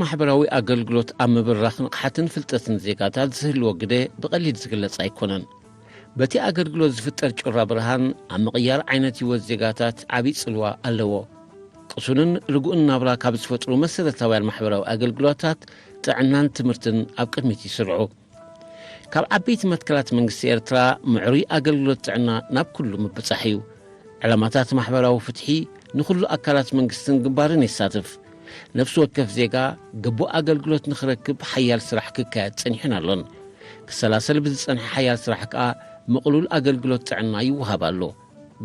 ማሕበራዊ ኣገልግሎት ኣብ ምብራኽ ንቕሓትን ፍልጠትን ዜጋታት ዝህልዎ ግደ ብቐሊል ዝግለጽ ኣይኮነን። በቲ ኣገልግሎት ዝፍጠር ጩራ ብርሃን ኣብ ምቕያር ዓይነት ህይወት ዜጋታት ዓብዪ ጽልዋ ኣለዎ። ቅሱንን ርጉእን ናብራ ካብ ዝፈጥሩ መሰረታውያን ማሕበራዊ ኣገልግሎታት ጥዕናን ትምህርትን ኣብ ቅድሚት ይስርዑ። ካብ ዓበይቲ መትከላት መንግስቲ ኤርትራ ምዕሩይ ኣገልግሎት ጥዕና ናብ ኩሉ ምብጻሕ እዩ። ዕላማታት ማሕበራዊ ፍትሒ ንኹሉ ኣካላት መንግስትን ግንባርን የሳትፍ። ነፍሲ ወከፍ ዜጋ ግቡእ ኣገልግሎት ንኽረክብ ሓያል ስራሕ ክካየድ ጸኒሑን ኣሎን። ክሰላሰል ብዝጸንሐ ሓያል ስራሕ ከኣ ምቕሉል ኣገልግሎት ጥዕና ይወሃብ ኣሎ።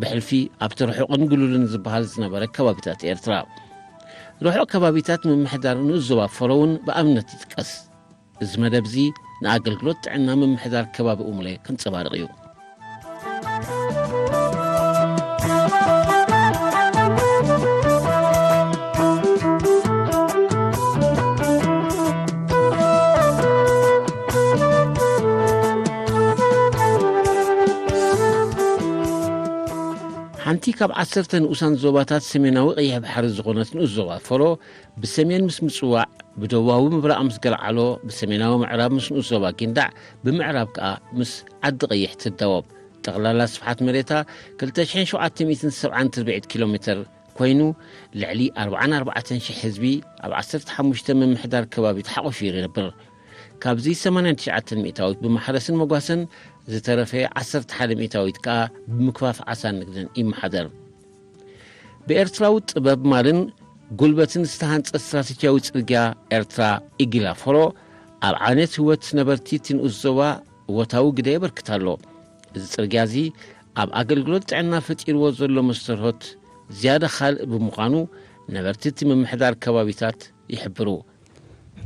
ብሕልፊ ኣብቲ ርሑቕን ግሉልን ዝበሃል ዝነበረ ከባቢታት ኤርትራ። ርሑቕ ከባቢታት ምምሕዳር ንኡስ ዞባ ፈሮ እውን ብኣብነት ይጥቀስ። እዚ መደብ እዚ ንኣገልግሎት ጥዕና ምምሕዳር ከባቢ ኡምለ ከንጸባርቕ እዩ። ሓንቲ ካብ ዓሰርተ ንኡሳን ዞባታት ሰሜናዊ ቀይሕ ባሕሪ ዝኾነት ንኡስ ዞባ ፈሮ ብሰሜን ምስ ምጽዋዕ፣ ብደቡባዊ ምብራቕ ምስ ገልዓሎ፣ ብሰሜናዊ ምዕራብ ምስ ንኡስ ዞባ ጊንዳዕ፣ ብምዕራብ ከኣ ምስ ዓዲ ቀይሕ ትዳወብ። ጠቕላላ ስፍሓት መሬታ ክልተ ሽሕን ሸውዓተ ሚእትን ሰብዓን ትርብዒት ኪሎ ሜተር ኮይኑ፣ ልዕሊ ኣርባዓን ኣርባዕተን ሽሕ ህዝቢ ኣብ ዓሰርተ ሓሙሽተ ምምሕዳር ከባቢ ተሓቑፉ ይነብር። ካብዚ ሰማንያን ትሽዓተን ሚእታዊት ብማሕረስን መጓሰን፣ ዝተረፈ ዓሰርተ ሓደ ሚእታዊት ከኣ ብምክፋፍ ዓሳን ንግድን ይመሓደር። ብኤርትራዊ ጥበብ ማልን ጉልበትን ዝተሃንጸ ስትራተጂያዊ ጽርግያ ኤርትራ ኢጊላ ፈሮ ኣብ ዓይነት ህይወት ነበርቲ እቲ ንኡስ ዞባ እወታዊ ግደ የበርክት ኣሎ። እዚ ጽርግያ እዚ ኣብ ኣገልግሎት ጥዕና ፈጢርዎ ዘሎ መስተርሆት ዝያዳ ካልእ ብምዃኑ ነበርቲ እቲ ምምሕዳር ከባቢታት ይሕብሩ።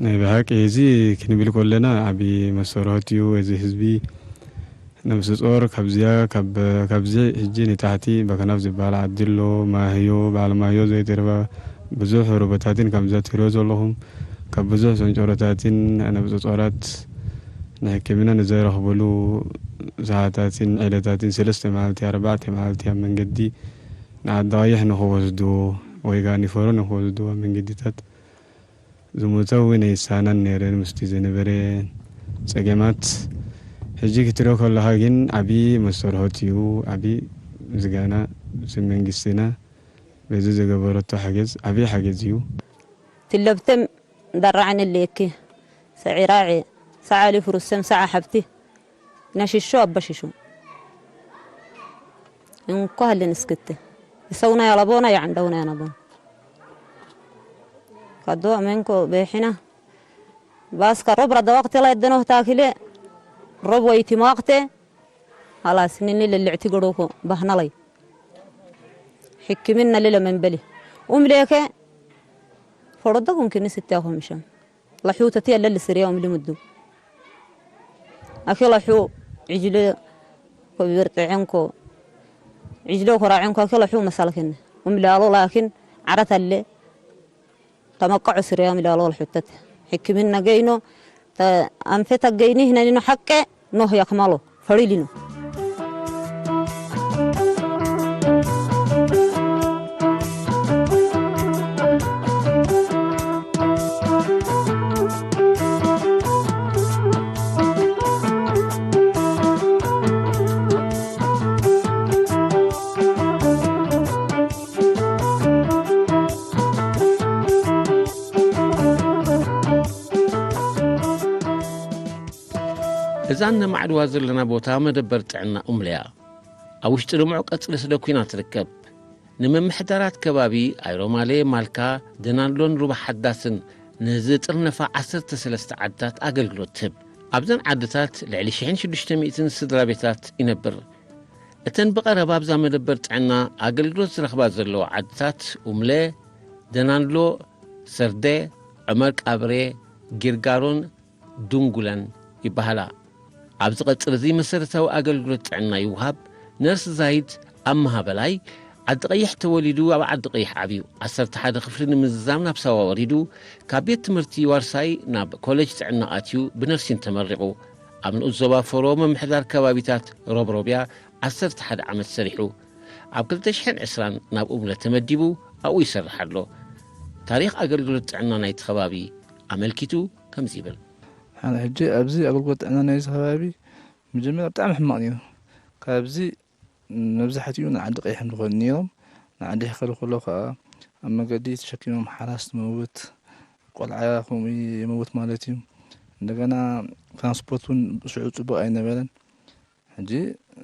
ናይ ብሓቂ እዚ ክንብል ከለና ዓቢ መሰረሆት እዩ። እዚ ህዝቢ ነብሲ ጾር ካብዚኣ፣ ካብ፣ ካብዚ ሕጂ ንታሕቲ በከናፍ ዝበሃል ዓዲ ኣሎ፣ ማህዮ፣ በዓል ማህዮ ዘይተርፋ ብዙሕ ሩባታትን ከምዛ ትሪኦ ዘለኹም ካብ ብዙሕ ሰንጨሮታትን ነብሲ ጾራት ንሕክምና ንዘረኽበሉ ሰዓታትን ዕለታትን ሰለስተ መዓልቲ፣ ኣርባዕተ መዓልቲ ኣብ መንገዲ ንዓዲ ቀይሕ ንኽወስዱ ወይ ከኣ ንፈሮ ንኽወስዱ ኣብ መንገዲታት ዝሞተ እውን ኣይሳናን ነይረን ምስቲ ዝነበረ ጸገማት። ሕጂ ክትሪኦ ከለኻ ግን ዓቢ መሰርሖት እዩ፣ ዓቢ ምስጋና ስም መንግስትና በዚ ዝገበረቶ ሓገዝ ዓቢ ሓገዝ እዩ። ትለብተም ዳራዕን እልየኪ ሰዒራዒ ሰዓሊ ፍሩሰም ሰዓ ሓብቲ ነሽሾ ኣበሽሹ እንኳ ህልን እስክት ሰውና ያላቦና ያዕንደውና ያናቦን ካዶ ኣመንኮ በሒና ባስካ ሮብ ረዳ ወቅት ላይ ደኖ ታክለ ሮብ ወይቲ ማቅተ ሃላስ ንኒ ልልዕቲ ገዶኮ ባህናላይ ሕክምና ልለ መንበሊ ኡም ሌከ ፈረደኩም ክኒ ስትያኹም ሸም ለሑ ተትየለ ልስርያም ልምዱ ኣኪ ለሑ ዕጅለ ኮቢበር ጥዕንኮ ዕጅለ ኮራዕንኮ ኣኪ ለሑ መሳልክን እም ላሎ ላኪን ዓረት ኣለ ተመቀዑ ስርያም ላሎ ለሑተት ሕክምና ገይኖ ኣንፈት ኣገይኒ ህነኒኖ ሓቀ ኖህ ያክማሎ ፈሪሊኖ እዛ እነማዕድዋ ዘለና ቦታ መደበር ጥዕና ኡምለያ ኣብ ውሽጢ ልሙዕ ቀጽሪ ስለ ኩና ትርከብ። ንምምሕዳራት ከባቢ ኣይሮማሌ፣ ማልካ፣ ደናሎን ሩባ ሓዳስን ንዝጥርነፋ ዓሰርተ ሰለስተ ዓድታት ኣገልግሎት ትህብ። ኣብዘን ዓድታት ልዕሊ ሽሕን ሽዱሽተ ሚእትን ስድራ ቤታት ይነብር። እተን ብቐረባ ኣብዛ መደበር ጥዕና ኣገልግሎት ዝረኽባ ዘለዋ ዓድታት ኡምለ፣ ደናሎ፣ ሰርደ፣ ዑመር ቃብሬ፣ ጊርጋሮን ድንጉለን ይበሃላ። ኣብዚ ቀጽሪ እዚ መሰረታዊ ኣገልግሎት ጥዕና ይወሃብ። ነርስ ዛይድ ኣብ መሃበላይ ዓዲ ቀይሕ ተወሊዱ ኣብ ዓዲ ቀይሕ ዓብዩ። ዓሰርተ ሓደ ክፍሊ ንምዝዛም ናብ ሳዋ ወሪዱ። ካብ ቤት ትምህርቲ ዋርሳይ ናብ ኮሌጅ ጥዕና ኣትዩ ብነርሲን ተመሪቑ። ኣብ ንኡስ ዞባ ፈሮ ምምሕዳር ከባቢታት ሮብሮብያ ዓሰርተ ሓደ ዓመት ሰሪሑ። ኣብ ክልተ ሽሕን ዕስራን ናብ ኡምለ ተመዲቡ ኣብኡ ይሰርሕ ኣሎ። ታሪኽ ኣገልግሎት ጥዕና ናይቲ ከባቢ ኣመልኪቱ ከምዚ ይብል። ሕጂ ኣብዚ ኣገልግሎት ጥዕና ናይዚ ከባቢ መጀመርያ ብጣዕሚ ሕማቕ ነይሩ። ካብዚ መብዛሕትኡ ንዓዲ ቀይሕ እዮም ዝኸዱ ነይሮም። ንዓዲ ቀይሕ ክኸዱ ከለዉ ከዓ ኣብ መገዲ ተሸኪሞም ሓራስ ትመውት፣ ቆልዓ ከምኡ ይመውት ማለት እዩ። እንደገና ትራንስፖርት እውን ሽዑ ፅቡቕ ኣይነበረን። ሕጂ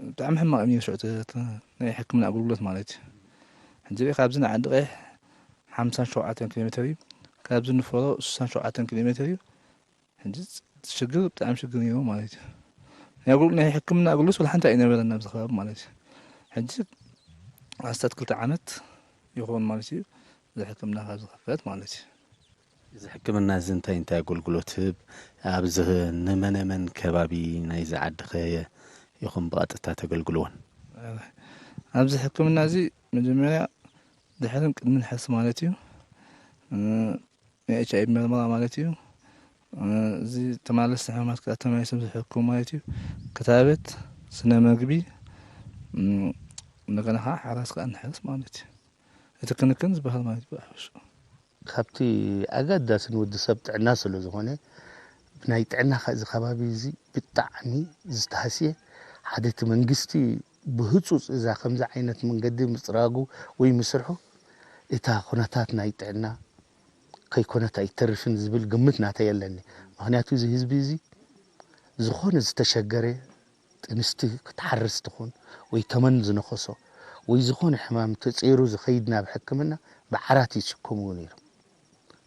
ብጣዕሚ ሕማቕ እዩ ነይሩ ሽዑ ናይ ሕክምና ኣገልግሎት ማለት እዩ። ሕጂ ካብዚ ንዓዲ ቀይሕ ሓምሳን ሸውዓተን ኪሎ ሜትር እዩ። ካብዚ ንፈሮ ስሳን ሸውዓተን ኪሎ ሜትር እዩ። ሕጂ ሽግር ብጣዕሚ ሽግር ነይሩ ማለት እዩ። ናይ ኣገልግሎት ናይ ሕክምና ኣገልግሎት ወላ ሓንቲ ኣይነበረን ኣብዚ ከባቢ ማለት እዩ። ሕጂ ኣስታት ክልተ ዓመት ይኸውን ማለት እዩ። እዚ ሕክምና ካብ ዝኸፈት ማለት እዩ። እዚ ሕክምና እዚ እንታይ እንታይ ኣገልግሎት ህብ ኣብዚ ንመነመን ከባቢ ናይዚ ዓድኸ ይኹን ብቐጥታ ተገልግልዎን? ኣብዚ ሕክምና እዚ መጀመርያ ድሕርን ቅድምን ሕርሲ ማለት እዩ። ናይ ኤች ኣይ ቪ መርመራ ማለት እዩ። እዚ ተማለስቲ ሕማማት ከዓ ተመሊሶም ዝሕክሙ ማለት እዩ። ክታበት፣ ስነ መግቢ፣ እንደገና ከዓ ሓራስ ከዓ ንሕርስ ማለት እዩ። እቲ ክንክን ዝበሃል ማለት እዩ ብሓፈሽኡ። ካብቲ ኣገዳሲ ንወዲ ሰብ ጥዕና ስለ ዝኾነ ብናይ ጥዕና እዚ ከባቢ እዚ ብጣዕሚ ዝተሃስየ ሓደ እቲ መንግስቲ ብህፁፅ እዛ ከምዚ ዓይነት መንገዲ ምፅራጉ ወይ ምስርሑ እታ ኩነታት ናይ ጥዕና ከይኮነት ኣይተርፍን ዝብል ግምት ናተይ ኣለኒ። ምክንያቱ እዚ ህዝቢ እዚ ዝኾነ ዝተሸገረ ጥንስቲ ክትሓርስ ትኹን ወይ ተመን ዝነኸሶ ወይ ዝኾነ ሕማም ተፀይሩ ዝኸይድ ናብ ሕክምና ብዓራት ይስከምዎ ነይሮም።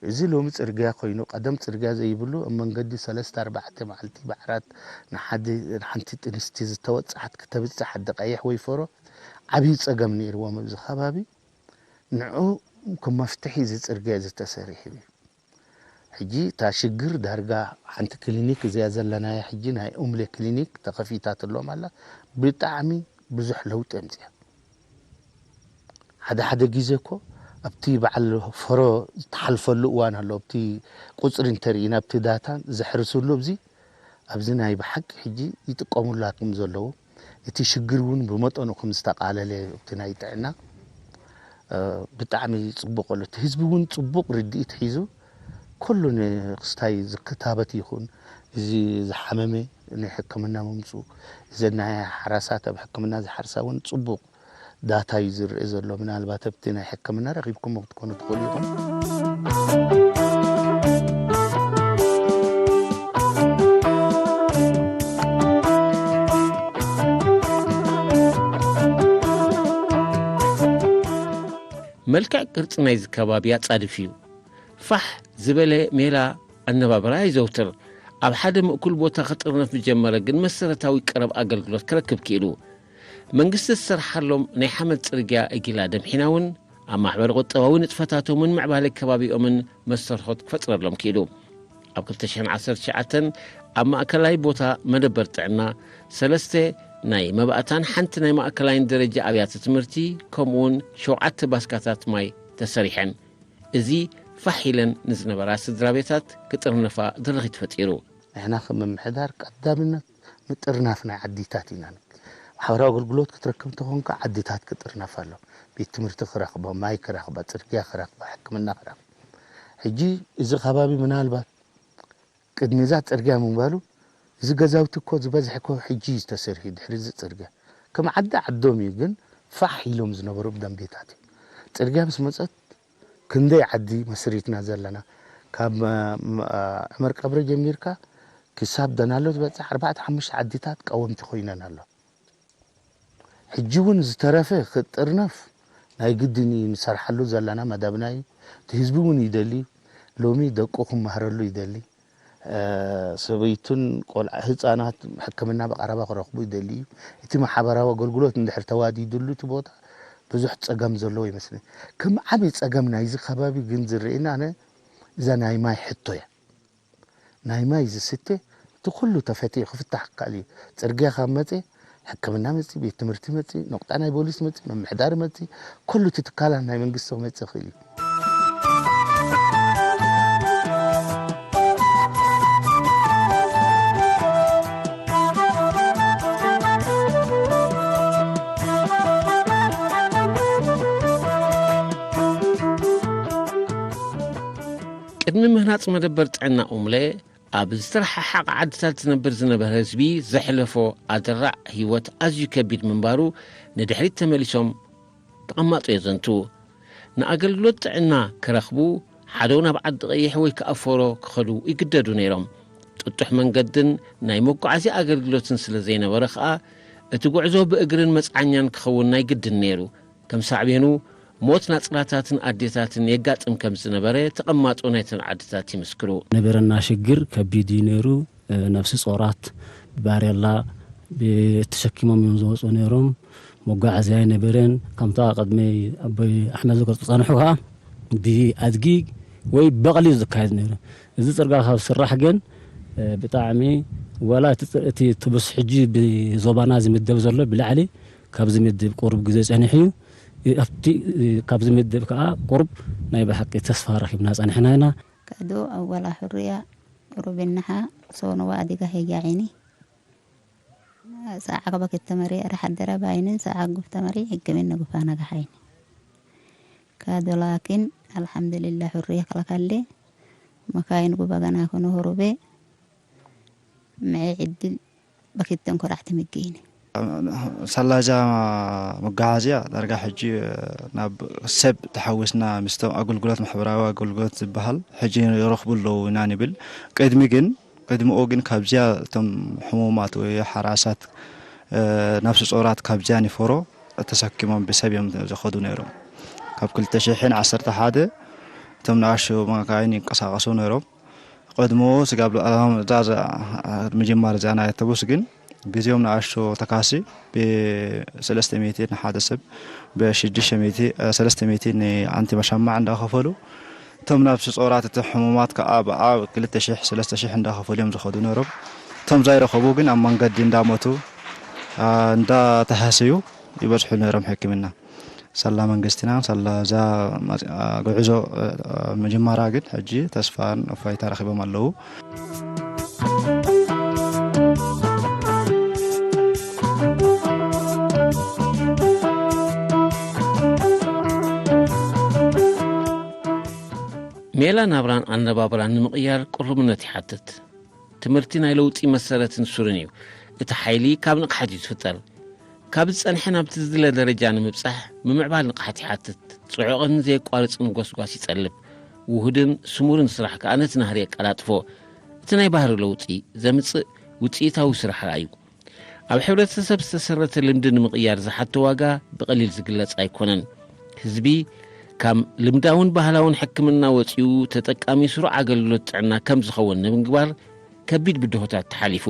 እዚ ሎሚ ፅርግያ ኮይኑ ቀደም ፅርግያ ዘይብሉ ኣብ መንገዲ ሰለስተ ኣርባዕተ መዓልቲ ብዓራት ንሓደ ንሓንቲ ጥንስቲ ዝተወፅዓት ክተብፅሕ ዓዲ ቀይሕ ወይ ፈሮ ዓብዪ ፀገም ነይርዎም ኣብዚ ከባቢ። ንዑ ከም መፍትሒ እዚ ፅርግያ እዚ ተሰሪሑ እዩ። ሕጂ እታ ሽግር ዳርጋ ሓንቲ ክሊኒክ እዚኣ ዘለናያ ሕጂ ናይ ኡምሌ ክሊኒክ ተኸፊታትሎም ኣላ። ብጣዕሚ ብዙሕ ለውጢ ኣምፅያ። ሓደ ሓደ ግዜ እኮ ኣብቲ በዓል ፈሮ ዝተሓልፈሉ እዋን ኣሎ። ኣብቲ ቁፅሪ እንተርኢና ኣብቲ ዳታ ዘሕርስሉ ኣብዚ ኣብዚ ናይ ብሓቂ ሕጂ ይጥቀሙላ ከም ዘለዉ እቲ ሽግር እውን ብመጠኑ ከም ዝተቃለለ ኣብቲ ናይ ጥዕና ብጣዕሚ ፅቡቅ ኣሎ። እቲ ህዝቢ እውን ፅቡቅ ርድኢት ሒዙ ኩሉ ንክስታይ ዝክታበት ይኹን እዚ ዝሓመመ ንሕክምና ምምፁ እዘን ናይ ሓራሳት ኣብ ሕክምና ዝሓርሳ እውን ፅቡቅ ዳታ እዩ ዝርእ ዘሎ። ምናልባት ኣብቲ ናይ ሕክምና ረኺብኩሞ ክትኮኑ ትኽእሉ ኢኹም። መልክዕ ቅርጺ ናይዚ ከባቢ ኣጻድፍ እዩ። ፋሕ ዝበለ ሜላ ኣነባብራ የዘውትር። ኣብ ሓደ ምእኩል ቦታ ክጥርነፍ ዝጀመረ ግን መሰረታዊ ቀረብ ኣገልግሎት ክረክብ ክኢሉ። መንግስቲ ዝሰርሓሎም ናይ ሓመድ ጽርግያ እጊላ ደምሒና እውን ኣብ ማሕበረ ቁጠባዊ ንጥፈታቶምን ምዕባለ ከባቢኦምን መስተርሆት ክፈጥረሎም ክኢሉ። ኣብ ክልተ ሽሕን ዓሰርተ ትሽዓተን ኣብ ማእከላይ ቦታ መደበር ጥዕና ሰለስተ ናይ መባእታን ሓንቲ ናይ ማእከላይን ደረጃ ኣብያተ ትምህርቲ ከምኡውን ሸውዓተ ባስካታት ማይ ተሰሪሐን። እዚ ፋሕ ኢለን ንዝነበራ ስድራ ቤታት ክጥርነፋ ድርኺት ፈጢሩ። ንሕና ከም ምምሕዳር ቀዳምነት ምጥርናፍ ናይ ዓዲታት ኢና ንብል። ማሕበራዊ ኣገልግሎት ክትረክብ እንተኾንካ ዓዲታት ክጥርነፍ ኣሎ። ቤት ትምህርቲ ክረኽቦ፣ ማይ ክረኽባ፣ ፅርግያ ክረኽባ፣ ሕክምና ክረኽባ። ሕጂ እዚ ከባቢ ምናልባት ቅድሚ እዛ ፅርግያ ምንባሉ እዚ ገዛውቲ እኮ ዝበዝሐ እኮ ሕጂ እዩ ዝተሰርሑ ድሕሪ እዚ ፅርግያ ከም ዓዲ ዓዶም እዩ ግን ፋሕ ኢሎም ዝነበሩ ብደንቤታት እዩ ፅርግያ ምስ መፀት ክንደይ ዓዲ መስሪትና ዘለና ካብ ዕመር ቀብሪ ጀሚርካ ክሳብ ደናሎ ዝበፅሕ ኣርባዕተ ሓሙሽተ ዓዲታት ቀወምቲ ኮይነን ኣሎ ሕጂ እውን ዝተረፈ ክጥርነፍ ናይ ግድን እዩ ንሰርሓሉ ዘለና መደብና እዩ እቲ ህዝቢ እውን ይደሊ ሎሚ ደቁ ክመሃረሉ ይደሊ ሰበይቱን ቆልዓ ህፃናት ሕክምና ብቀረባ ክረኽቡ ይደሊ እዩ እቲ ማሕበራዊ ኣገልግሎት እንድሕር ተዋዲድሉ እቲ ቦታ ብዙሕ ፀገም ዘለዎ ይመስለኒ ከም ዓብይ ፀገም ናይዚ ከባቢ ግን ዝርእየኒ ኣነ እዛ ናይ ማይ ሕቶ እያ ናይ ማይ ዝስተ እቲ ኩሉ ተፈትዩ ክፍታሕ ክከኣል እዩ ፅርግያ ካብ መፀ ሕክምና መፂ ቤት ትምህርቲ መፂ ነቁጣ ናይ ቦሊስ መፂ ምምሕዳር መፂ ኩሉ እቲ ትካላት ናይ መንግስቲ ክመፅእ ይኽእል እዩ ንምህናጽ መደበር ጥዕና ኡምለ ኣብ ዝተረሓሓቐ ዓድታት ዝነብር ዝነበረ ህዝቢ ዘሕለፎ ኣደራዕ ህይወት ኣዝዩ ከቢድ ምንባሩ ንድሕሪት ተመሊሶም ተቐማጦ የዘንቱ። ንኣገልግሎት ጥዕና ክረኽቡ ሓደው ናብ ዓዲ ቀይሕ ወይ ከኣፈሮ ክኸዱ ይግደዱ ነይሮም። ጥጡሕ መንገድን ናይ መጓዓዝያ ኣገልግሎትን ስለ ዘይነበረ ኸኣ እቲ ጉዕዞ ብእግርን መጽዓኛን ክኸውን ናይ ግድን ነይሩ። ከም ሳዕቤኑ ሞት ናጽራታትን ኣዴታትን የጋጥም ከም ዝነበረ ተቐማጦ ናይተን ዓድታት ይምስክሩ። ነበረና ሽግር ከቢድ እዩ ነይሩ። ነፍሲ ጾራት ባሬላ ተሸኪሞም እዮም ዝወፁ ነይሮም። መጓዓዝያ ኣይነበረን። ከምታ ቅድመይ ኣቦይ ኣሕመድ ዝገልፁ ዝፀንሑ ከዓ ብኣድጊ ወይ በቕሊ እዩ ዝካየድ ነይሩ። እዚ ፅርጋ ካብ ስራሕ ግን ብጣዕሚ ዋላ እቲ ትብስ ሕጂ ብዞባና ዝምደብ ዘሎ ብላዕሊ ካብዚ ምድብ ቁሩብ ግዜ ጸኒሑ እዩ። ኣብቲ ካብዚ ምድብ ከኣ ቁሩብ ናይ ብሓቂ ተስፋ ረኺብና ጸኒሕና ኢና። ከዶ ኣወላ ሕሩያ ሩብናሓ ሶኖዋ ኣዲጋ ሄያዒኒ ሰዓቀ በክት ተመሪ ኣደ ሓደረ ባይንን ሰዓቅ ጉፍ ተመሪ ሕክምን ንጉፋ ነጋሓይኒ። ከዶ ላኪን ኣልሓምዱሊላ ሕሩያ ከለካሌ መካይን ጉበገና ክኑ ሁሩቤ ምዒ ዕድል በኪተን ኮራዕቲ ምግይኒ። ሰላጃ መጓዓዝያ ዳርጋ ሕጂ ናብ ሰብ ተሓዊስና ምስቶም ኣገልግሎት ማሕበራዊ ኣገልግሎት ዝበሃል ሕጂ ይረኽቡ ኣለዉ ኢና ንብል። ቅድሚ ግን ቅድሚኡ ግን ካብዚያ እቶም ሕሙማት ወይ ሓራሳት ነፍሲ ጾራት ካብዚያ ንፈሮ ተሰኪሞም ብሰብ እዮም ዝኸዱ ነይሮም። ካብ ክልተ ሽሕን ዓሰርተ ሓደ እቶም ንኣሽቱ መካይን ይንቀሳቐሱ ነይሮም። ቀድሞ ስጋብ ምጅማር እዚኣ ናይ ኣውቶቡስ ግን ግዜኦም ንኣሽቱ ተካሲ ብሰለስተ ሚእቲ ንሓደ ሰብ ብሽዱሽተ ሚእቲ ሰለስተ ሚእቲ ንኣንቲ መሸማዕ እንዳኸፈሉ እቶም ናብ ስጾራት እቲ ሕሙማት ከዓ ብኣ ክልተ ሽሕ ሰለስተ ሽሕ እንዳኸፈሉ እዮም ዝኸዱ ነይሮም። እቶም ዘይረኸቡ ግን ኣብ መንገዲ እንዳሞቱ እንዳተሃሰዩ ይበዝሑ ነይሮም ሕክምና። ሳላ መንግስትና ሳላ እዛ ጉዕዞ ምጅማራ ግን ሕጂ ተስፋን እፎይታ ረኺቦም ኣለዉ። ሜላ ናብራን ኣነባብራን ንምቕያር ቅሩብነት ይሓትት። ትምህርቲ ናይ ለውጢ መሰረትን ሱርን እዩ። እቲ ሓይሊ ካብ ንቕሓት እዩ ዝፍጠር። ካብ ዝጸንሐ ናብቲ ዝድለ ደረጃ ንምብጻሕ ምምዕባል ንቕሓት ይሓትት። ጽዑቕን ዘየቋርጽን ጎስጓስ ይጸልብ። ውሁድን ስሙርን ስራሕ ከኣ ነቲ ናህሪ የቀላጥፎ። እቲ ናይ ባህሪ ለውጢ ዘምጽእ ውጽኢታዊ ስራሕ እዩ። ኣብ ሕብረተሰብ ዝተሰረተ ልምዲ ንምቕያር ዝሓቶ ዋጋ ብቐሊል ዝግለጽ ኣይኮነን። ህዝቢ ካብ ልምዳውን ባህላውን ሕክምና ወጺኡ ተጠቃሚ ስሩዕ ኣገልግሎት ጥዕና ከም ዝኸውን ንምግባር ከቢድ ብድሆታት ተሓሊፉ።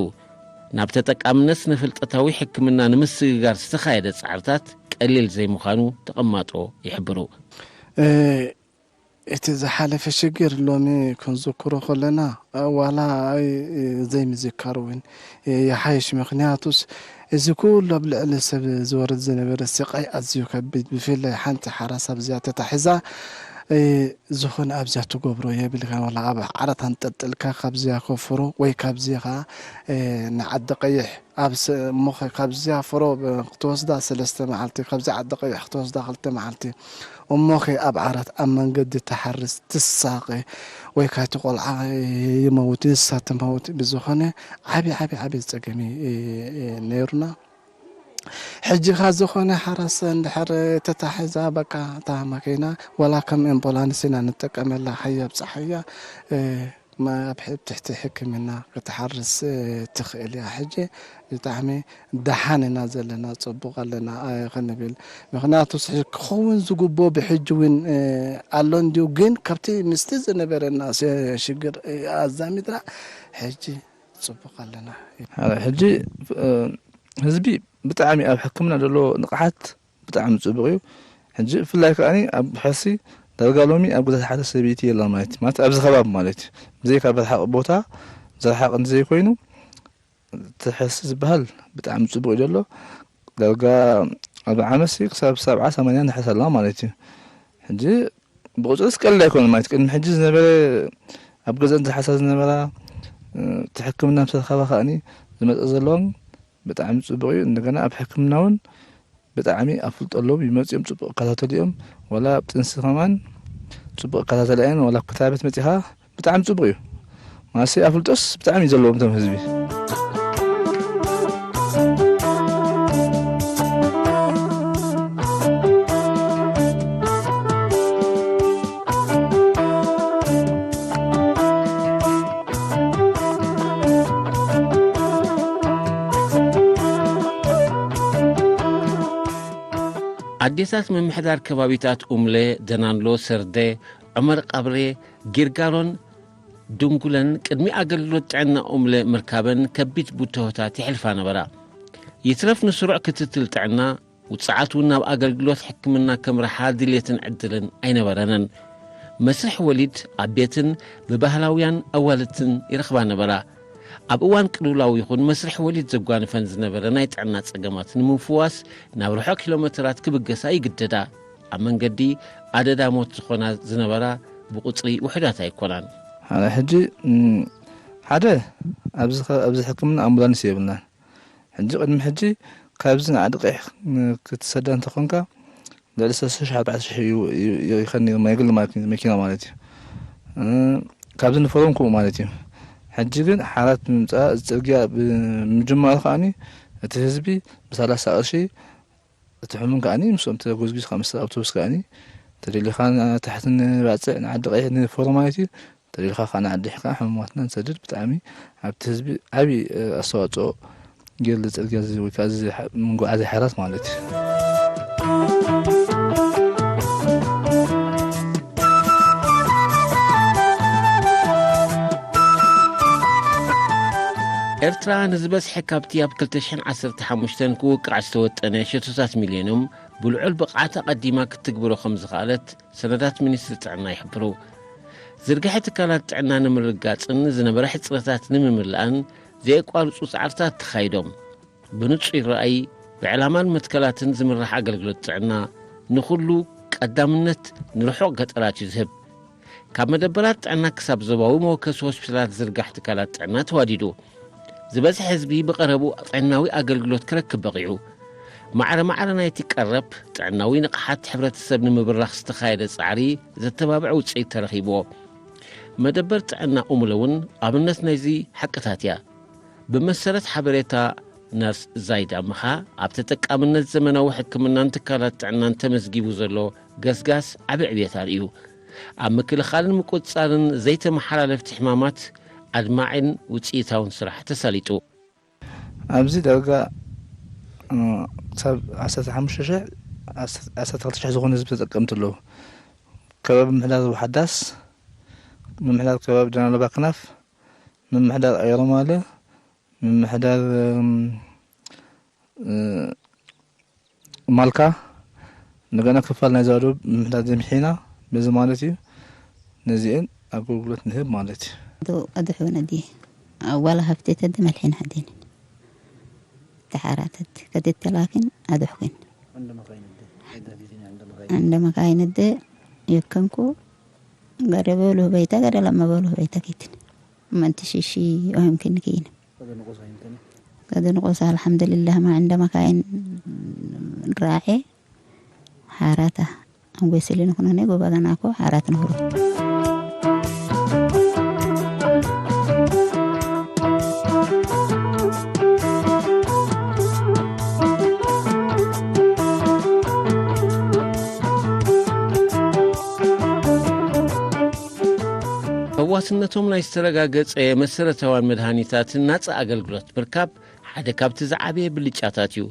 ናብ ተጠቃምነት ስነ-ፍልጠታዊ ሕክምና ንምስግጋር ዝተኻየደ ጻዕርታት ቀሊል ዘይምዃኑ ተቐማጦ ይሕብሩ። እ፣ እቲ ዝሓለፈ ሽግር ሎሚ ክንዝክሮ ከለና፣ ዋላ ኣይ ዘይምዝካር እውን ይሓይሽ። ምኽንያቱስ እዚ ኩሉ ኣብ ልዕሊ ሰብ ዝወርድ ዝነበረ ስቃይ ኣዝዩ ከቢድ፣ ብፍላይ ሓንቲ ሓራስ ኣብዚኣ ተታሒዛ፣ እ፣ ዝኾነ ኣብዚኣ ትገብሮ የብልካን። ዋላ ኣብ ዓራት ኣንጠልጥልካ ካብዚኣ ከፍሮ ወይ ካብዚኣ ኸዓ፣ እ፣ ንዓዲ ቀይሕ ኣብ ስ-፣ እሞ ኸ ካብዚኣ ፍሮ ብ-፣ ክትወስዳ ሰለስተ መዓልቲ፣ ካብዚ ዓዲ ቀይሕ ክትወስዳ ክልተ መዓልቲ። እሞ ኸ ኣብ ዓራት ኣብ መንገዲ ትሓርስ ትሳቐ፣ ወይ ካቲ ቆልዓ ይመውት፣ ንሳ ትመውት። ብዝኾነ ዓቢ፣ ዓቢ፣ ዓቢ ጸገም እዩ፣ እዩ፣ እዩ ነይሩና። ሕጂ ኸ ዝኾነ ሓረስ እንድሕር ተታሒዛ፣ በቃ እታ መኪና ወላ ከም ኣምቡላንስ ኢና ንጥቀመላ፣ ሃያ ብጽሓያ፣ እ፣ ማ-፣ ኣብ ሕ-፣ ትሕቲ ሕክምና ክትሓርስ፣ እ፣ ትኽእል እያ። ሕጂ ብጣዕሚ ደሓን ኢና ዘለና፣ ጽቡቕ ኣለና፣ እ፣ ክንብል። ምኽንያቱ ስ-፣ ክኸውን ዝግብኦ ብሕጂ እውን፣ እ፣ ኣሎ እንድዩ፣ ግን ካብቲ ምስቲ ዝነበረና ስ-፣ ሽግር፣ እ፣ ኣዛሚድና ሕጂ ጽቡቕ ኣለና። ሕጂ፣ እ፣ ህዝቢ ብጣዕሚ ኣብ ሕክምና ዘሎ ንቕሓት ብጣዕሚ ጽቡቕ እዩ። ሕጂ ብፍላይ ከኣኒ ኣብ ሕርሲ ዳርጋ ሎሚ ኣብ ገዛ ሓደ ሰበይቲ የላን ማለት እዩ። ማለት ኣብዚ ከባቢ ማለት እዩ። ብዘይካ ኣብ ርሓቕ ቦታ፣ ዝረሓቕ እንተዘይኮይኑ፣ እቲ ሕርሲ ዝበሃል ብጣዕሚ ጽቡቕ እዩ ዘሎ። ዳርጋ ኣብ ዓመትሲ ክሳብ ሰብዓ ሰማንያ ንሕርስ ኣለና ማለት እዩ። ሕጂ ብቑጽርስ ቀሊል ኣይኮነን ማለት ቅድሚ ሕጂ ዝነበረ ኣብ ገዛ እንተሓሳ ዝነበራ፣ እ፣ እቲ ሕክምና ምስ ረኸባ ከኣኒ ዝመጸ ዘለዋን ብጣዕሚ ጽቡቕ እዩ። እንደገና ኣብ ሕክምና እውን ብጣዕሚ ኣፍልጦ ኣለዎም። ይመጽኡ እዮም፣ ጽቡቕ ይከታተሉ እዮም። ዋላ ኣብ ጥንሲ ከማን ጽቡቕ ይከታተላ እየን። ዋላ ኣብ ክታበት መጺኻ ብጣዕሚ ጽቡቕ እዩ። ማለትሲ ኣፍልጦስ ብጣዕሚ እዩ ዘለዎም እቶም ህዝቢ። ኣዴታት ምምሕዳር ከባቢታት ኡምለ፣ ደናንሎ፣ ሰርደ፣ ዑመር ቃብሬ፣ ጊርጋሮን ድንጉለን ቅድሚ ኣገልግሎት ጥዕና ኡምለ ምርካበን ከቢድ ብድሆታት የሕልፋ ነበራ። ይትረፍ ንስሩዕ ክትትል ጥዕና፣ ውጽዓት እውን ናብ ኣገልግሎት ሕክምና ከምርሓ ድሌትን ዕድልን ኣይነበረንን። መስርሕ ወሊድ ኣብ ቤትን ብባህላውያን ኣዋልድትን ይረኽባ ነበራ። ኣብ እዋን ቅልውላው ይኹን መስርሕ ወሊድ ዘጓንፈን ዝነበረ ናይ ጥዕና ጸገማት ንምፍዋስ ናብ ርሑቕ ኪሎ ሜተራት ክብገሳ ይግደዳ። ኣብ መንገዲ ኣደዳ ሞት ዝኾና ዝነበራ ብቁጽሪ ውሑዳት ኣይኮናን። ኣነ ሕጂ፣ እም፣ ሓደ ኣብዚ ኸ-፣ ኣብዚ ሕክምና ኣምቡላንስ የብልናን። ሕጂ ቅድሚ ሕጂ ካብዚ ንዓዲ ቀይሕ ን-፣ ክትሰዳ እንተኾንካ ልዕሊ ሰለስተ ሽሕ ኣርባዕተ ሽሕ እዩ፣ እዩ፣ እዩ ይኸን ነይሩ፣ ናይ ግሊ ማለት እዩ፣ መኪና ማለት እዩ። እ፣ ካብዚ ንፈሮም ከምኡ ማለት እዩ። ሕጂ ግን ሓራት ብምምጻእ፣ እዚ ጽርግያ ብምጅማሩ ከኣኒ እቲ ህዝቢ ብሰላሳ ቅርሺ፣ እቲ ሕሙም ከኣኒ ምስኦም ተጎዝጊዙ ካብ ምስ ኣውቶቡስ ከኣኒ ተደሊኻ ንታሕቲ ንባጽዕ ንዓዲ ቀይሕ ንፈሮ ማለት እዩ። ተደሊኻ ከኣ ንዓዲ ቀይሕ ከኣ ሕሙማትና ንሰድድ። ብጣዕሚ ኣብቲ ህዝቢ ዓቢ፣ እ፣ ኣስተዋጽኦ ገይሩ እዚ ጽርግያ እዚ ወይ ከኣ እዚ ሓ-፣ መጓዓዝያ ሓራት ማለት እዩ። ኤርትራ ንዝበዝሐ ካብቲ ኣብ ክልተ ሽሕን ዓሰርተ ሓሙሽተን ክውቃዕ ዝተወጠነ ሸቶታት ሚልዮኒየም ብልዑል ብቕዓት ኣቐዲማ ክትትግብሮ ከም ዝኸኣለት ሰነዳት ሚኒስትሪ ጥዕና ይሕብሩ። ዝርግሐ ትካላት ጥዕና ንምርግጋጽን ዝነበረ ሕጽረታት ንምምላእን ዘየቋርጹ ጻዕርታት ተኻይዶም። ብንጹር ራእይ፣ ብዕላማን መትከላትን ዝምራሕ ኣገልግሎት ጥዕና ንኹሉ ቀዳምነት ንርሑቕ ገጠራት እዩ ዝህብ። ካብ መደበራት ጥዕና ክሳብ ዞባዊ መወከሲ ሆስፒታላት ዝርጋሕ ትካላት ጥዕና ተዋዲዱ። ዝበዝሐ ህዝቢ ብቐረቡ ጥዕናዊ ኣገልግሎት ክረክብ በቒዑ። ማዕረ ማዕረ ናይቲ ቀረብ ጥዕናዊ ንቕሓት ሕብረተሰብ ንምብራኽ ዝተኻየደ ጻዕሪ ዘተባብዕ ውጽኢት ተረኺብዎ። መደበር ጥዕና ኡምለ እውን ኣብነት ናይዚ ሓቅታት እያ። ብመሰረት ሓበሬታ ነርስ ዛይዳ ምኻ፣ ኣብ ተጠቃምነት ዘመናዊ ሕክምናን ትካላት ጥዕናን ተመዝጊቡ ዘሎ ገስጋስ ዓቢ ዕብየት ኣርእዩ። ኣብ ምክልኻልን ምቁጽጻርን ዘይተመሓላለፍቲ ሕማማት ኣድማዒን ውጽኢታውን ስራሕ ተሳሊጡ። ኣብዚ ዳርጋ፣ እ፣ ክሳብ ዓሰርተ ሓሙሽተ ሽሕ፣ ዓሰርተ ክልተ ሽሕ ዝኾኑ ህዝቢ ተጠቀምቲ ኣለዉ። ከባቢ ምምሕዳር ዞባ ሓዳስ፣ ምምሕዳር ከባቢ ደናሎ ባክናፍ፣ ምምሕዳር ኣይሮማለ፣ ምምሕዳር፣ እም፣ እ፣ ማልካ፣ እንደገና ክፋል ናይ ዛዶብ ምምሕዳር ዘምሒና፣ በዚ ማለት እዩ። ነዚአን ኣገልግሎት ንህብ ማለት እዩ። ዶ ኣድሕወን ኣድየ፣ ኣዋላ ሃብቴ ተደ መልሒን ሓዴንን። ተሓራተት ከደት ተላኪን ኣድሕኩን። عند مكاين الد-، عند مكاين الد-، عند مكاين الد-، የከንኩ፣ ገደ በሉ በይታ፣ ገደ ለመ በሉ በይታ ኪትን። መንትሽሺ ኦህምክን ኪን። ከደንቆሳ፣ ኣልሓምዱሊላህ፣ ማ ዕንደ መካይን ራዔ ሓራታ። ኣንጎይ ስሊ ንኹኖ ናይ ጎባጋናኮ ሓራት ንኹሮ። ፈዋስነቶም ናይ ዝተረጋገጸ መሰረታውያን መድሃኒታትን ናጻ ኣገልግሎት ምርካብ ሓደ ካብቲ ዝዓበየ ብልጫታት እዩ።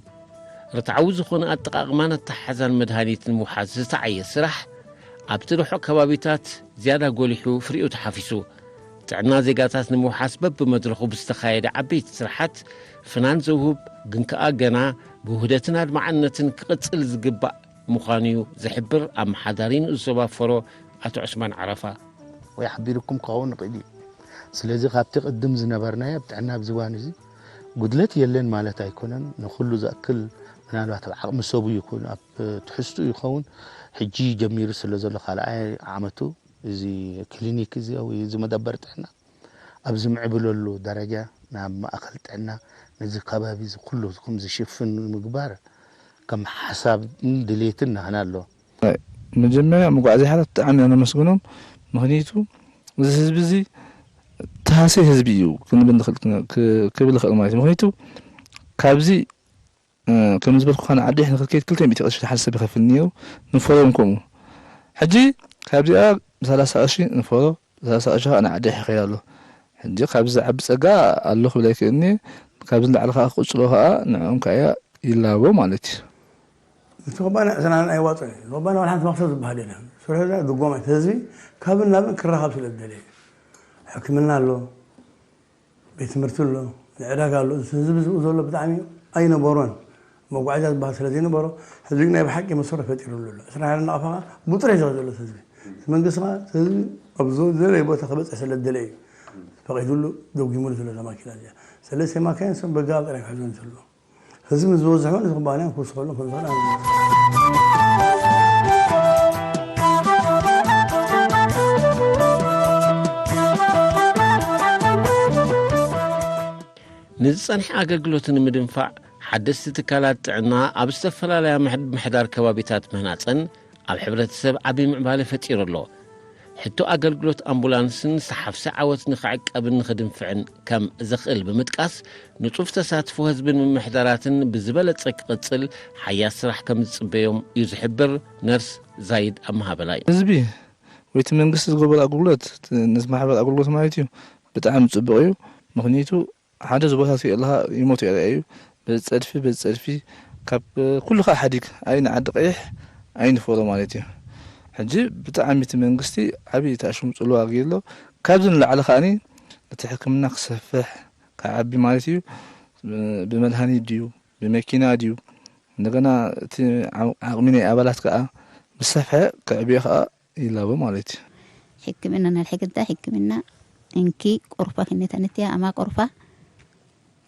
ርትዓዊ ዝኾነ ኣጠቓቕማን ኣተሓሕዛን መድሃኒት ንምውሓስ ዝተዓየ ስራሕ ኣብቲ ርሑቕ ከባቢታት ዝያዳ ጎሊሑ ፍሪኡ ተሓፊሱ። ጥዕና ዜጋታት ንምውሓስ በብመድረኹ ብዝተኻየደ ዓበይቲ ስራሓት ፍናን ዘውህብ ግን ከኣ ገና ብውህደትን ኣድማዕነትን ክቕጽል ዝግባእ ምዃኑ'ዩ ዝሕብር ኣመሓዳሪ ንኡስ ዞባ ፈሮ ኣቶ ዑስማን ዓረፋ። ወይ ሓቢርኩም ክኸውን ይኽእል እዩ። ስለዚ ካብቲ ቅድም ዝነበርናዮ ኣብ ጥዕና ኣብዚ እዋን እዚ ጉድለት የለን ማለት ኣይኮነን። ንኹሉ ዝኣክል ምናልባት ኣብ ዓቕሚ ሰቡ ይኹን ኣብ ትሕዝትኡ ይኸውን ሕጂ ጀሚሩ ስለ ዘሎ ካልኣይ ዓመቱ እዚ ክሊኒክ እዚ ወይ እዚ መደበር ጥዕና ኣብ ዝምዕብለሉ ደረጃ ናብ ማእኸል ጥዕና ነዚ ከባቢ እዚ ኩሉ ከም ዝሽፍን ንምግባር ከም ሓሳብን ድሌትን ናህና ኣሎ። መጀመርያ መጓዓዝያ ሓራት ብጣዕሚ ኢና ነመስግኖም። ምኽንያቱ እዚ ህዝቢ እዚ ተሃሰይ ህዝቢ እዩ ክንብል ንኽእል፣ ክ- ክብል ይኽእል ማለት እዩ። ምኽንያቱ ካብዚ እ፣ ከም ዝበልኩኻ ንዓዲ ንኽትከይድ ክልተ ሚእቲ ቅርሺ ሓደ ሰብ ይኸፍል ነይሩ። ንፎሮም ከምኡ። ሕጂ ካብዚኣ ብሰላሳ ቅርሺ ንፎሮ፣ ብሰላሳ ቅርሺ ከዓ ንዓዲ ይኸይድ ኣሎ። ሕጂ ካብዚ ዝዓቢ ጸጋ ኣሎ ክብል ኣይክእልን እየ። ካብዚ ንላዕሊ ከዓ ክቕጽሎ ከዓ ንዕኦም ከዓ እያ ይላቦ ማለት እዩ። እቲ ኩባንያ ዕስራን ኣይዋፅእን እዩ። ኩባንያ ዋላ ሓንቲ መኽሰብ ዝበሃል የለን። ስርሑ እዛ ድጎማ እቲ ህዝቢ ካብን ናብን ክራኸብ ስለ ዝደለየ ሕክምና ኣሎ፣ ቤት ትምህርቲ ኣሎ፣ ንዕዳጋ ኣሎ። እዚ ህዝቢ ዝብኡ ዘሎ ብጣዕሚ ኣይነበሮን። መጓዓዝያ ዝበሃል ስለ ዘይነበሮ ህዝቢ ናይ ብሓቂ መሰረት ፈጢሩሉ ኣሎ። ዕስራን ሓደ ናቕፋ ብጥረ እዩ ዘሎ ህዝቢ። እቲ መንግስቲ ከዓ ህዝቢ ኣብ ዘ- ዘለየ ቦታ ክበፅሕ ስለ ዝደለየ እዩ ፈቒዱሉ፣ ደጉሙሉ ዘሎ እዛ ማኪና እዚኣ። ስለዚ ማካይን ሰብ በጋብ ጥራይ ክሕዞን ዘሎ። ህዝቢ ምስ ዝበዝሑ እዚ ኩባንያ ክውስኸሉ ከም ዝኽእል ኣነ ንዝጸንሐ ኣገልግሎት ንምድንፋዕ ሓደስቲ ትካላት ጥዕና ኣብ ዝተፈላለያ ምሕድ- ምሕዳር ከባቢታት ምህናጸን ኣብ ሕብረተሰብ ዓቢ ምዕባለ ፈጢሩ ኣሎ። ሕቶ ኣገልግሎት ኣምቡላንስን ዝተሓፍሰ ዓወት ንኽዕቀብን ንኽድንፍዕን ከም ዘኽእል ብምጥቃስ፣ ንጹፍ ተሳትፎ ህዝብን ምምሕዳራትን ብዝበለጸ ክቕጽል ሓያል ስራሕ ከም ዝጽበዮም እዩ ዝሕብር ነርስ ዛይድ ኣመሃበላይ። ህዝቢ ወይ እቲ መንግስቲ ዝገበሮ ኣገልግሎት፣ እቲ ነዚ ማሕበር ኣገልግሎት ማለት እዩ፣ ብጣዕሚ ጽቡቕ እዩ። ምኽንያቱ ሓደ እዚ ቦታ ትሪኦ ኣለኻ ይሞት የርኣዩ። በዚ ጸድፊ በዚ ጸድፊ ካብ ኩሉ ከዓ ሓዲግ ኣይ ንዓዲ ቀይሕ ኣይ ንፈሮ ማለት እዩ። ሕጂ ብጣዕሚ እቲ መንግስቲ ዓብዪ ተኣሽሙ ጽልዋ ኣግይሎ። ካብዚ ንላዕሊ ከዓኒ እቲ ሕክምና ክሰፍሕ ክዓቢ ማለት እዩ። ብመድሃኒት ድዩ ብመኪና ድዩ እንደገና እቲ ዓቕሚ ናይ ኣባላት ከዓ ብሰፍሐ ክዕብዮ ከዓ ይላቦ ማለት እዩ። ሕክምና ናይ ሕክምና እንኪ ቆርፋ ክኔታ ነቲያ ኣማ ቆርፋ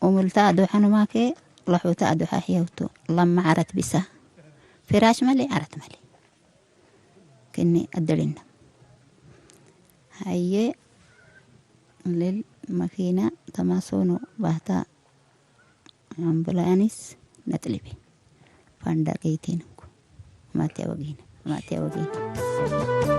ኡምልታ ኣድሓኑ ማከ ለሑታ ኣድሓ ሕየውቱ ለማ ዓረት ቢሳ ፊራሽ መሊ ዓረት መሊ ክኒ ኣደሊና ሃየ ልል መኪና ተማሶኑ ባህታ ኣምቡላንስ ነጥልቢ ፋንዳ ገይቴንኩ ማትያ ወጊነ ማትያ ወጊነ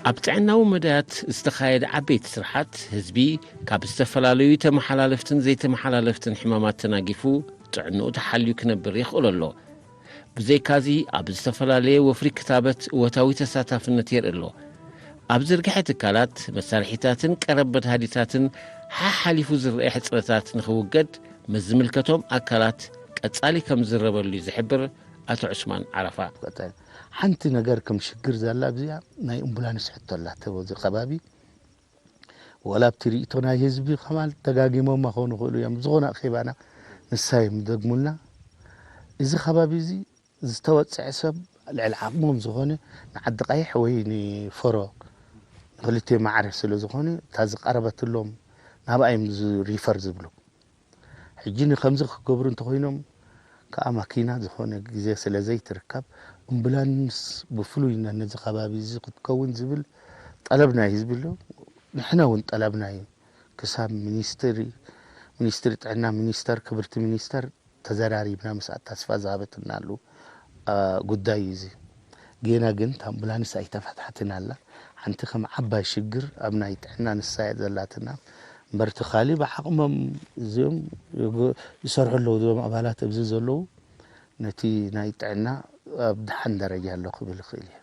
ኣብ ጥዕናዊ መዳያት ዝተኻየደ ዓበይቲ ስርሓት ህዝቢ ካብ ዝተፈላለዩ ተመሓላለፍትን ዘይተመሓላለፍትን ሕማማት ተናጊፉ ጥዕንኡ ተሓልዩ ክነብር የኽእሎ ኣሎ። ብዘይካዚ ኣብ ዝተፈላለየ ወፍሪ ክታበት እወታዊ ተሳታፍነት የርኢ ኣሎ። ኣብ ዝርግሐ ትካላት መሳርሒታትን ቀረብ መድሃኒታትን ሓሓሊፉ ዝረአ ሕፅረታት ንኽውገድ ምስ ዝምልከቶም ኣካላት ቀፃሊ ከም ዝዝረበሉ እዩ ዝሕብር ኣቶ ዑስማን ዓረፋ። ሓንቲ ነገር ከም ሽግር ዘላ ኣብዚኣ ናይ እምቡላንስ ሕቶ ኣላ ተበዚ ከባቢ ወላ ኣብቲ ርእቶ ናይ ህዝቢ ከማን ደጋጊሞማ ክኾኑ ይኽእሉ እዮም ዝኾነ ኣኼባና ንሳ እዮም ዝደግሙልና እዚ ከባቢ እዚ ዝተወፅዐ ሰብ ልዕሊ ዓቕሞም ዝኾነ ንዓዲ ቃይሕ ወይ ንፈሮ ንክልቲኦም ማዕረ ስለ ዝኾነ እታ ዝቀረበትሎም ናብኣ እዮም ሪፈር ዝብሉ ሕጂ ንከምዚ ክገብሩ እንተኮይኖም ከዓ ማኪና ዝኾነ ግዜ ስለ ዘይትርከብ እምቡላንስ ብፍሉይ ነዚ ከባቢ እዚ ክትከውን ዝብል ጠለብ ናይ ህዝቢ ኣሎ። ንሕና እውን ጠለብና እዩ። ክሳብ ሚኒስትሪ ሚኒስትሪ ጥዕና ሚኒስተር ክብርቲ ሚኒስተር ተዘራሪብና ምስኣ ተስፋ ዝሃበትና ኣሉ ጉዳይ እዩ እዚ። ጌና ግን እታ ኣምቡላንስ ኣይተፈትሓትን ኣላ። ሓንቲ ከም ዓባይ ሽግር ኣብ ናይ ጥዕና ንሳ እያ ዘላትና። እምበር እቲ ካሊእ ብዓቕሞም እዚኦም ይሰርሑ ኣለዉ እዞም ኣባላት ኣብዚ ዘለዉ ነቲ ናይ ጥዕና ኣብ ደሓን ደረጃ ኣሎ ክብል ይኽእል እየ።